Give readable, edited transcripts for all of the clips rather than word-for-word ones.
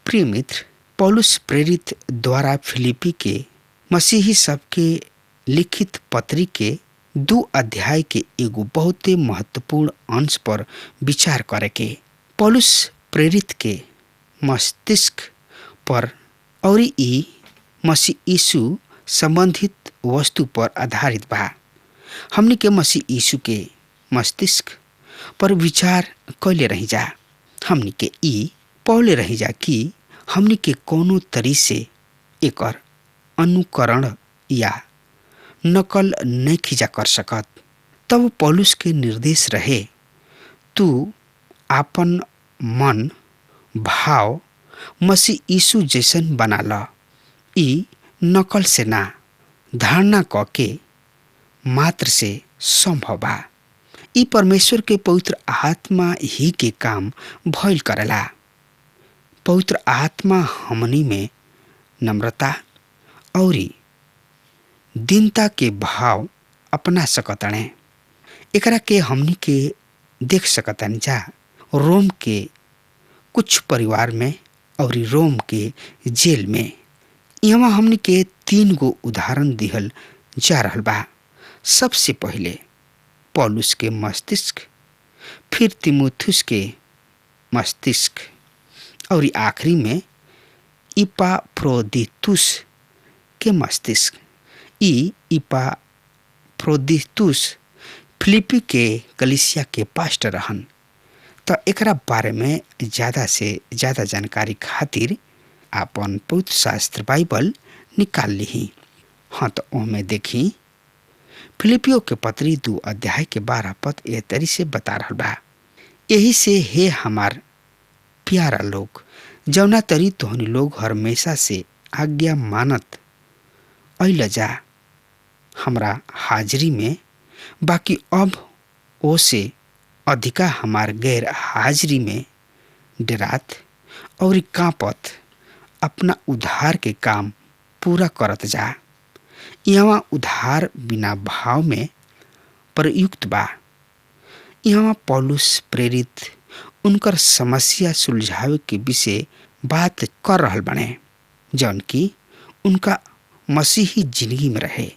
प्रिय मित्र, पौलुस प्रेरित द्वारा फिलिपी के मसीही सबके लिखित पत्री के 2 अध्याय के एगो बहुते महत्वपूर्ण अंश पर विचार करे के। पौलुस प्रेरित के मस्तिष्क पर और ई मसीह यीशु संबंधित वस्तु पर आधारित बा। हमनी के मसीह यीशु के मस्तिष्क पर विचार कैले रही जा। हमनी के ई पौले रही जा कि हमनी के कोनो तरी से एकर अनुकरण या नकल नहीं खींचा कर सकत। तब पौलुस के निर्देश रहे, तू आपन मन भाव मसीह यीशु जैसन बना ल। ई नकल से ना, धारणा क के मात्र से संभव बा। ई परमेश्वर के पवित्र आत्मा ही के काम भइल करेला। पवित्र आत्मा हमनी में नम्रता और दीनता के भाव अपना सकतणे। एकरा के हमनी के देख सकतन जा रोम के कुछ परिवार में और रोम के जेल में। यहाँ हमनी के 3 गो उदाहरण दिहल जा रहल बा। सबसे पहले पौलुस के मस्तिष्क, फिर तिमुथियुस के मस्तिष्क और आखिरी में इपाफ्रोदितुस के मस्तिष्क। ई इपाफ्रोदितुस फिलिपी के कलीसिया के पास्टर रहन। तो एकरा बारे में ज़्यादा से ज़्यादा जानकारी खातिर आपन पवित्र शास्त्र बाइबल निकाल लीही। हाँ, तो ओमे देखी फिलिपियो के पत्री 2 अध्याय के 12 पद ए तरी से बता रहल बा। यही से हे हमार प्यारा लोग, जौना तरी तोहनी लोग हमेशा से आज्ञा मानत अइल जा हमरा हाजिरी में, बाकी अब ओ से अधिका हमार गैर हाजिरी में डरात और कांपत अपना उद्धार के काम पूरा करत जा। यहाँ उद्धार बिना भाव में प्रयुक्त बा। यहाँ पौलुस प्रेरित उनकर समस्या सुलझावे के विषय बात कर रहल बने, जौन की उनका मसीही जिंदगी में रहे।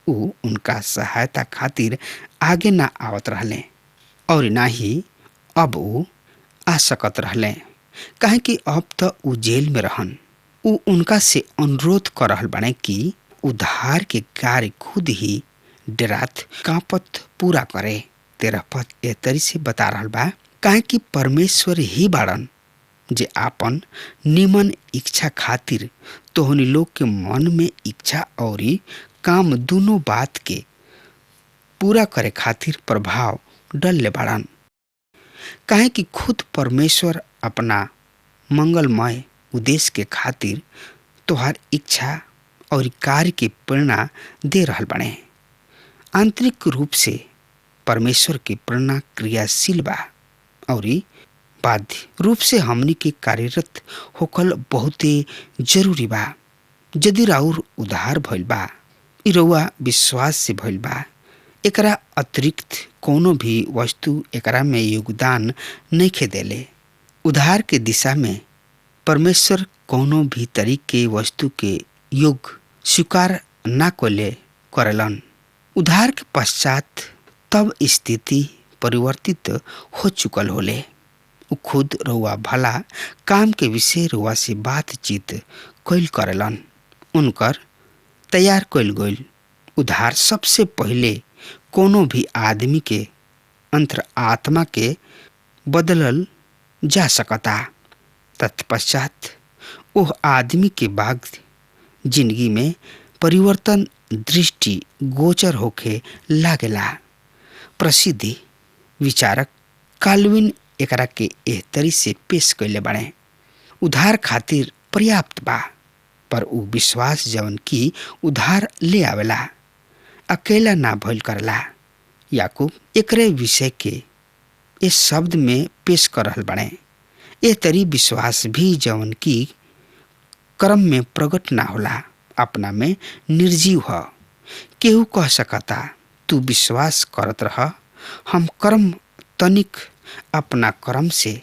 उ उनका सहायता खातिर आगे ना आवत रहले और ना ही अब उ आ सकत रहले, काहे कि अब तो उ जेल में रहन। उ उनका से अनुरोध कर रहल बने कि उद्धार के कार्य खुद ही डरात कांपत पूरा करे। 13 पद ए तरी से बता रहल बा, काहे कि परमेश्वर ही बाड़न जे आपन निमन इच्छा खातिर तोहनी लोग के मन में इच्छा और काम दोनों बात के पूरा करे खातिर प्रभाव डलले बाड़न। काहे कि खुद परमेश्वर अपना मंगलमय उद्देश्य के खातिर तोहार इच्छा और कार्य के प्रेरणा दे रहल बने। आंतरिक रूप से परमेश्वर की प्रेरणा क्रियाशील बा और बाध्य रूप से हमनी के कार्यरत होकल बहुते जरूरी बा। यदि राउर उधार भइल बा, ई रउआ विश्वास से भइल बा, एकरा अतिरिक्त कोनो भी वस्तु एकरा में योगदान नइखे देले। उधार के दिशा में परमेश्वर कोनो भी तरीके वस्तु के योग स्वीकार ना कोले करेलन। उधार के पश्चात तब स्थिति परिवर्तित हो चुकल होले। उ खुद रउआ भला काम के विषय रउआ से बातचीत कैल करेलन। उनकर तैयार कैल गइल उधार सबसे पहले कोनो भी आदमी के अंतर आत्मा के बदलल जा सकता। तत्पश्चात ओह आदमी के बाद जिंदगी में परिवर्तन दृष्टि गोचर होके लागेला। प्रसिद्धि विचारक काल्विन एकरा के एह तरी से पेश कैले बाड़े, उधार खातिर पर्याप्त बा, पर उ विश्वास जवन की उधार ले आवेला अकेला ना भइल करला। याकूब एकरे विषय के इस शब्द में पेश कर रहल बाड़े, एह तरी विश्वास भी जवन की कर्म में प्रकट ना होला, अपना में निर्जीव ह। केहू कह सकता तू विश्वास करत रह, हम कर्म तनिक अपना कर्म से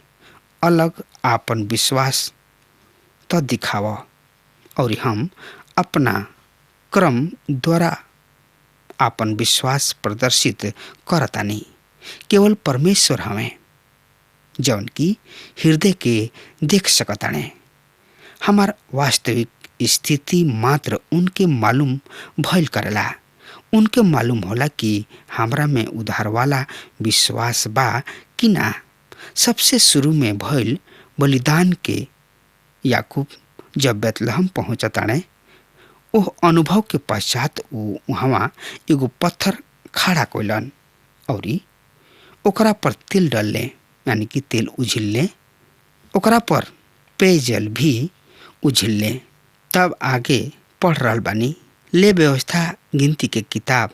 अलग आपन विश्वास त दिखाव और हम अपना क्रम द्वारा आपन विश्वास प्रदर्शित करतानी। केवल परमेश्वर हमें जौन की हृदय के देख सकताने। हमार वास्तविक स्थिति मात्र उनके मालूम भइल करेला। उनके मालूम होला कि हमरा में उधार वाला विश्वास बा कि ना। सबसे शुरू में भइल बलिदान के याकूब जब बेतलहम पहुँचताने, ओह अनुभव के पश्चात ऊ वहाँ एगो पत्थर खड़ा कइलन और ओकरा पर तेल डलले, यानी कि तेल उझिलले, ओकरा पर पेयजल भी उझिलले। तब आगे पढ़ रहल बानी ले व्यवस्था गिनती के किताब,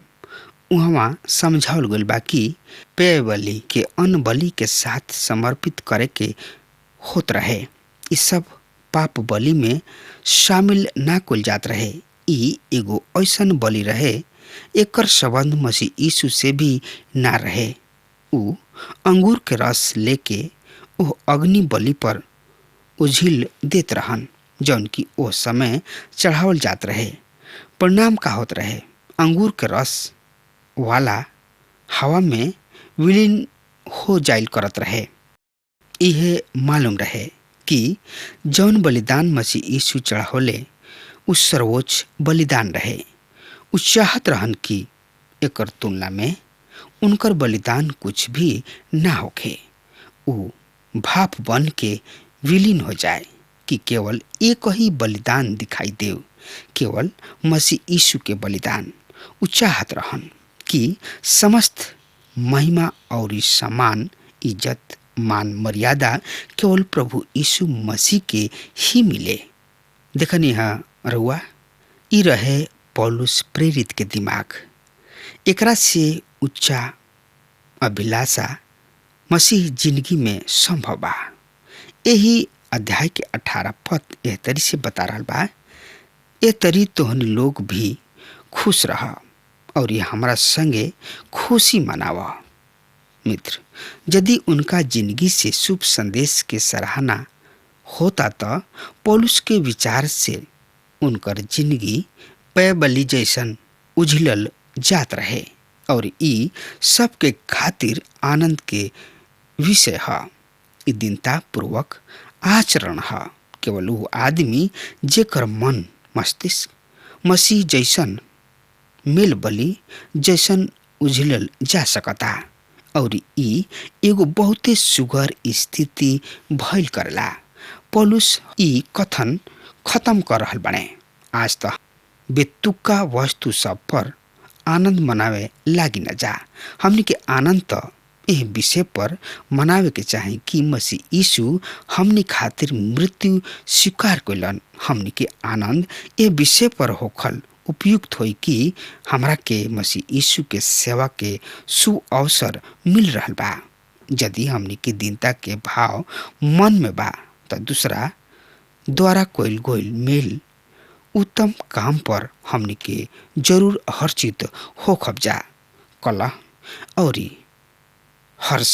उहवा समझावल गइल बा कि पेय बलि के अन्न बलि के साथ समर्पित करे के होत रहे। इ सब पाप बलि में शामिल ना कइल जात रहे। इ एगो ऐसन बलि रहे एकर संबंध मसीह यीशु से भी ना रहे। ऊ अंगूर के रस लेके ओह अग्नि बलि पर उझिल देत रहन जौन की ओ समय चढ़ावल जात रहे। परिणाम का होत रहे, अंगूर के रस वाला हवा में विलीन हो जाइल करत रहे। इहे मालूम रहे कि जौन बलिदान मसीह यीशु चढ़ावले उ सर्वोच्च बलिदान रहे। उ चाहत रहन कि एकर तुलना में उनकर बलिदान कुछ भी ना होखे, उ भाप बन के विलीन हो जाए कि केवल एक ही बलिदान दिखाई देव, केवल मसीह यीशु के बलिदान। उ चाहत रहन कि समस्त महिमा और सम्मान, इज्जत, मान, मर्यादा केवल प्रभु यीशु मसीह के ही मिले। देखनी हा रउआ, इ रहे पौलुस प्रेरित के दिमाग। एकरा से उच्चा अभिलाषा मसीह जिंदगी में संभव बा। यही अध्याय के 18 पद एह तरी से बता रहल बा, ए तरी तोहन लोग भी खुश रह और ये हमारा संगे खुशी मनावा। मित्र, यदि उनका जिंदगी से शुभ संदेश के सराहना होता तो पौलुस के विचार से उनकर जिंदगी पेय बलि जैसन उझलल जात रहे और ई सबके खातिर आनंद के विषय है। ई दीनता पूर्वक आचरण है। केवल वो आदमी जेकर मन मस्तिष्क मसीह जैसन मेल बलि जैसन उझलल जा सकता और ई एगो बहुते सुघर स्थिति भइल करला। पौलुस ई कथन खत्म कर रहल बने। आज त बेतुका वस्तु सब पर आनंद मनावे लागी न जा। हमनी के आनंद त एह विषय पर मनावे के चाही कि मसीह यीशु हमनी खातिर मृत्यु स्वीकार कैलन। हमनी के आनंद एह विषय पर होखल उपयुक्त होई कि हमरा के मसीह यीशु के सेवा के सुअवसर मिल रहल बा। यदि हमनी के दीनता के भाव मन में बा त दूसरा द्वारा कोइल गोइल मेल उत्तम काम पर हमनी के जरूर हर्षित हो खबजा। कलह और हर्ष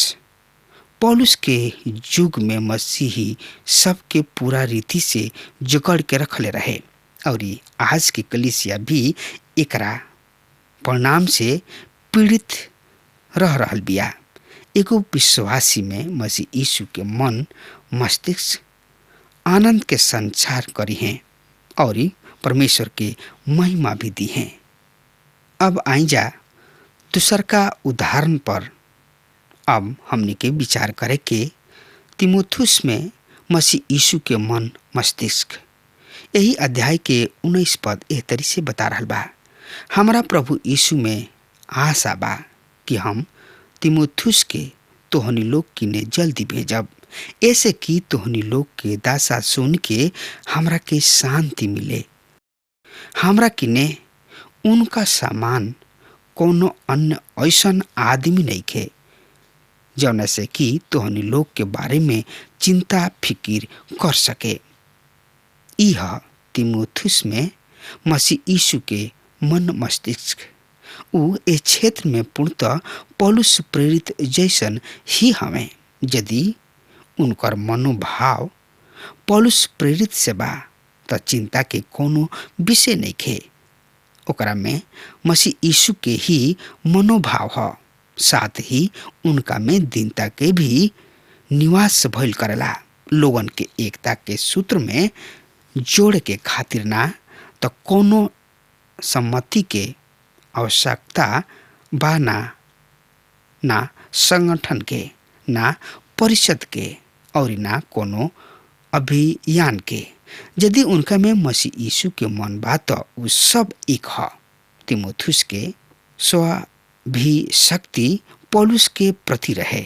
पौलुस के युग में मसीही सबके पूरा रीति से जकड़ के रखले रहे और आज के कलीसिया भी एकरा परिणाम से पीड़ित रह रहल बिया। एगो विश्वासी में मसीह यीशु के मन मस्तिष्क आनंद के संचार करी हैं और परमेश्वर के महिमा भी दी हैं। अब आई जा दूसर का उदाहरण पर। अब हमने के विचार करे के तिमोथुस में मसीह यीशु के मन मस्तिष्क यही अध्याय के 19 पद एह तरी से बता रहल बा, हमारा प्रभु यीशु में आशा बा कि हम तिमोथुस के तोहनी लोग किने जल्दी भेजब, ऐसे कि तोहनी लोग के दासा सुन के हमरा के शांति मिले। हमरा किने उनका सामान कोनो अन्य ऐसन आदमी नहीं खे जौन से कि तोहनी लोग के बारे में चिंता फिकिर कर सके। यह तिमोथुस में मसीह यीशु के मन मस्तिष्क उ ए क्षेत्र में पूर्णतः पौलुस प्रेरित जैसन ही हमें। यदि उनकर मनोभाव पौलुस प्रेरित से बा त चिंता के कोनो विषय नहीं खे। ओकरा में मसीह यीशु के ही मनोभाव ह, साथ ही उनका में दीनता के भी निवास भइल करेला। लोगन के एकता के सूत्र में जोड़े के खातिर ना त कोनो सम्मति के आवश्यकता बा, ना ना संगठन के, ना परिषद के और ना कोनो अभियान के। यदि उनका में मसीह यीशु के मन बा त उ सब एक ह। तिमोथुस के स्व शक्ति पौलुस के प्रति रहे।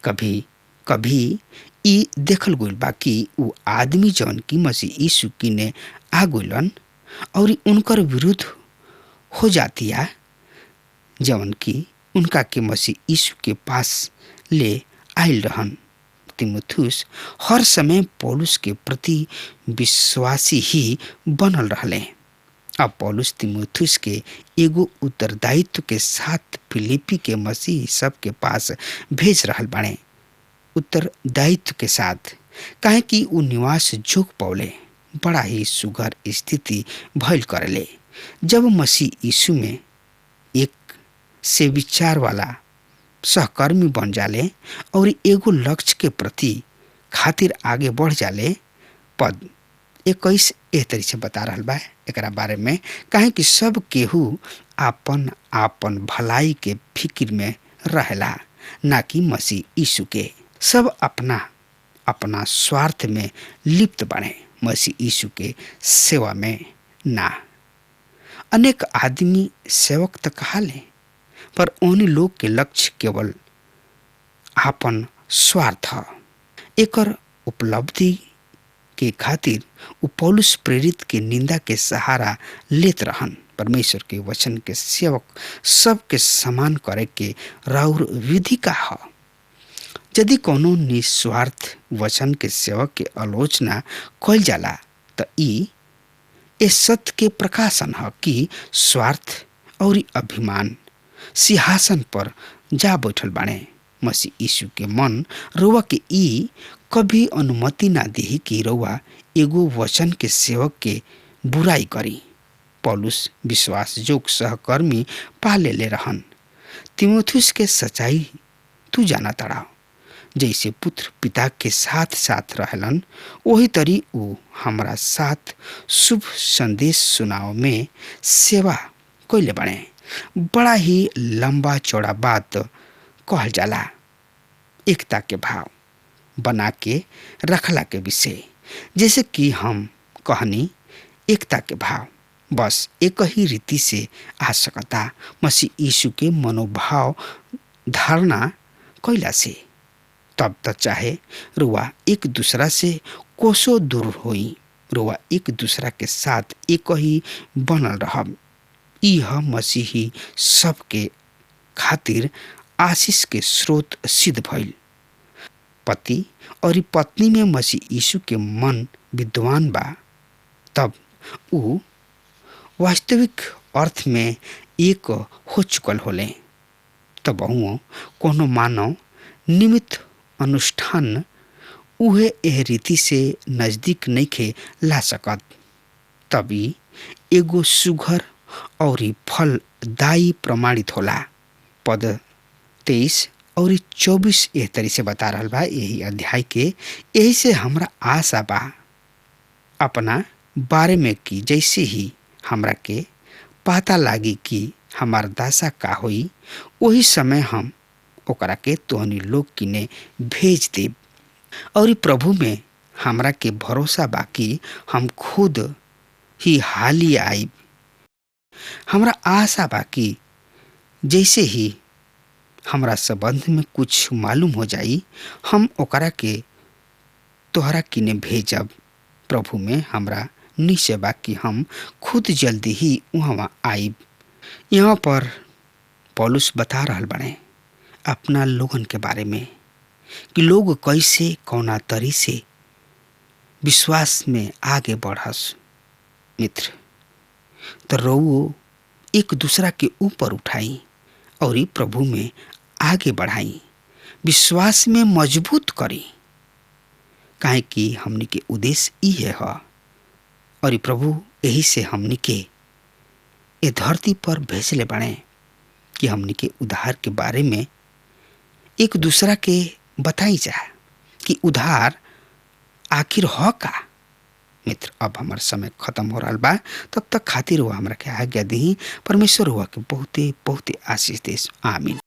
कभी कभी ई देखल गइल बा कि उ आदमी जौन की मसीह यीशु किने आ गइलन और उनकर विरुद्ध हो जातिया, जौन की उनका के मसीह यीशु के पास ले आइल रहन। तिमुथियुस हर समय पौलुस के प्रति विश्वासी ही बनल रहले। अब पौलुस तिमुथियुस के एगो उत्तरदायित्व के साथ फिलिपी के मसीह सब के पास भेज रहल बाणे, उत्तरदायित्व के साथ, काहे कि उ निवास जोग पौले। बड़ा ही सुघर स्थिति भइल करेले जब मसीह यीशु में एक से विचार वाला सहकर्मी बन जाले और एगो लक्ष्य के प्रति खातिर आगे बढ़ जाले। पद 21 एह तरी से बता रहल बा एकरा बारे में, काहे कि सब केहू आपन आपन भलाई के फिक्र में रहेला, ना कि मसीह यीशु के। सब अपना अपना स्वार्थ में लिप्त बने, मसीह यीशु के सेवा में ना। अनेक आदमी सेवक त कहाले, पर ओनी लोग के लक्ष्य केवल आपन स्वार्थ ह। एकर उपलब्धि के खातिर उ पौलुस प्रेरित के निंदा के सहारा लेत रहन। परमेश्वर के वचन के सेवक सबके समान करे के राउर विधि का ह। यदि कोनो निस्वार्थ वचन के सेवक के आलोचना कइल जाला त ई ए सत्य के प्रकाशन ह कि स्वार्थ और अभिमान सिंहासन पर जा बैठल बाणे। मसीह यीशु के मन रउआ के ई कभी अनुमति ना दिही कि रउआ एगो वचन के सेवक के बुराई करी। पौलुस विश्वास जोग सहकर्मी पा लेले रहन। तिमोथियुस के सच्चाई तू जाना तड़ा, जैसे पुत्र पिता के साथ साथ रहलन, वही तरी उ हमरा साथ शुभ संदेश सुनाव में सेवा कैले बने। बड़ा ही लंबा चौड़ा बात कहल जाला एकता के भाव बना के रखला के विषय। जैसे कि हम कहनी, एकता के भाव बस एक ही रीति से आ सकता, मसीह यीशु के मनोभाव धारणा कैला से। तब तक चाहे रुआ एक दूसरा से कोसों दूर होई, रुआ एक दूसरा के साथ एक ही बनल रहब। यह मसीही सबके खातिर आशीष के स्रोत सिद्ध भइल। पति और पत्नी में मसीह यीशु के मन विद्वान बा, तब उ वास्तविक अर्थ में एक हो चुकल होले। तब कोनो मानव निमित्त अनुष्ठान उहे एह रीति से नजदीक नइखे ला सकत। तभी एगो सुघर और फलदायी प्रमाणित होला। पद 23 और 24 एह तरी से बता रहल बा यही अध्याय के। यही से हमरा आशा बा अपना बारे में कि जैसे ही हमरा के पता लागी कि हमार दशा का होई, वही समय हम ओकरा के तोहनी लोग किने भेज देब। और प्रभु में हमरा के भरोसा बा कि हम खुद ही हाली आइब। हमरा आशा बा कि जैसे ही हमरा संबंध में कुछ मालूम हो जाई, हम ओकरा के तोहरा किने भेजब। प्रभु में हमरा निश्चय बा कि हम खुद जल्दी ही वहाँ आइब। यहाँ पर पौलुस बता रहल बने अपना लोगन के बारे में कि लोग कैसे कौना तरी से विश्वास में आगे बढ़स। मित्र, तो रउओ एक दूसरा के ऊपर उठाई और प्रभु में आगे बढ़ाई, विश्वास में मजबूत करी। काहे कि हमनी के उद्देश्य इहे ह और प्रभु यही से हमनी के ए धरती पर भेजले बाड़े कि हमनी के उधार के बारे में एक दूसरा के बताई जा कि उधार आखिर ह का। मित्र, अब हमार समय खत्म हो रहा बा। तब तक खातिर हुआ हमरा के आज्ञा दी। परमेश्वर हुआ के बहुते बहुते आशीष देश। आमीन।